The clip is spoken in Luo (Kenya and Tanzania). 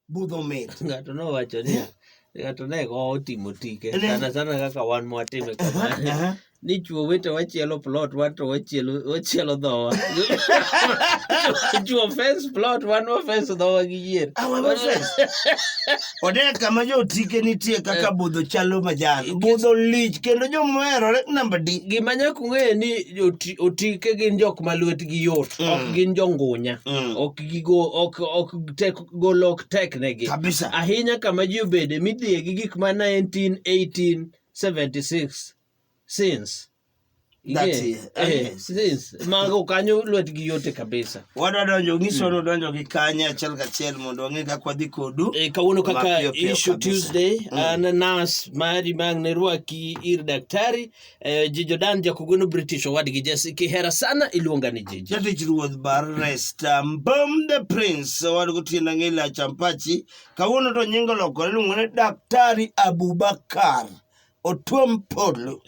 Budho mit. Ng'ato nowacho niya, ng'ato ne go otimo tike sana sana kaka wan mwatime kama ni chuo wete wachielo plot wan to wachielo wachielo dhowa. Chuo fence plot wan wa fence dhowa gi yien. Ah, wa fence. Odek kama jotike nitie kaka budho chalo majan. Budho lich kendo jomoherore namba D. Gima nyaka ung'e ni otike gin jok ma lwetgi yot, ok gin jongunya. Ok gigo ok ok tek golo ok tek negi. Kabisa. Ahinya kama ji obede midhiye gi gik ma 1918 76 since. That's Ing'e? it. Since mago kanyo lwetgi yote kabisa. Wadwa donjo ngiswa ni donjo gi kanye achiel kachiel mondo wang'e kaka wadhi kodu. Kawuono kaka Mapiyo piyo issue kabisa. Tuesday an nas mari mang ne rwaki ir daktari Jijo Dan Jakogweno British owadgi Jesse kihera sana iluonga ni Jiji. Jatich ruoth bar resta Mbom the Prince owad gotieno ang'ela champachi kawuono to nyinge olokore iluongo ni Daktari Abubakar Otuom Polo.